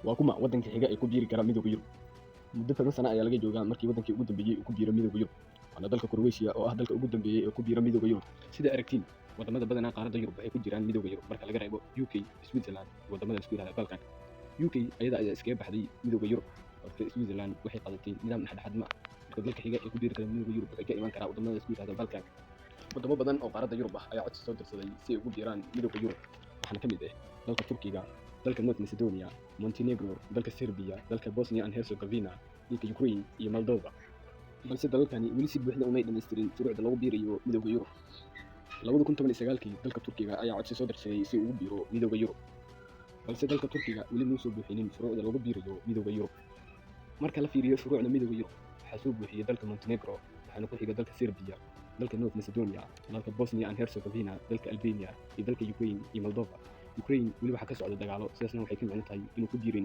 Waa kuma waddanka xiga ee ku biiri kara Midowga Yurub? Muddo 10 sano ayaa laga joogaa markii waddankii ugu dambeeyey uu ku biiro Midowga Yurub, waana dalka Croatia oo ah dalka ugu dambeeyey ee ku biira Midowga Yurub. Sida aragtiin, wadamada badanaa qaaradda Yurub waxay ku jiraan Midowga Yurub, marka laga reebo UK, Switzerland iyo wadamada isku yidhahda Balkan. UK ayada ayaa iskaga baxday Midowga Yurub, balse Switzerland waxay qaadatay nidaam dhexdhexaadnimo ah. Marka dalka xiga ee ku biiri kara Midowga Yurub waxay ka iman karaa wadamada isku yidhahda Balkan. Wadamo badan oo qaaradda Yurub ah ayaa codsi soo dirsaday si ay ugu biiraan Midowga Yurub, waxaana ka mid ah dalka Turkiga, dalka North Macedonia, Montenegro, dalka Serbia, dalka Bosnia and Herzegovina, dalka Ukraine iyo Moldova. Balse dalalkani weli si buuxda umay dhammaystirin shuruucda lagu biirayo Midowga Yurub. 2019-kii dalka Turkiga ayaa codsi soo dirsaday si uu ugu biiro Midowga Yurub, balse dalka Turkiga weli muu soo buuxinin shuruucda lagu biirayo Midowga Yurub. Marka la fiiriyo shuruucda Midowga Yurub, waxaa soo buuxiyey dalka Montenegro, waxaana ku xiga dalka Serbia, dalka North Macedonia, dalka Bosnia and Herzegovina, dalka Albania iyo dalka Ukraine iyo Moldova. Ukraine weli waxaa ka socda dagaalo, sidaasna waxay ka micno tahay inuu ku biirin.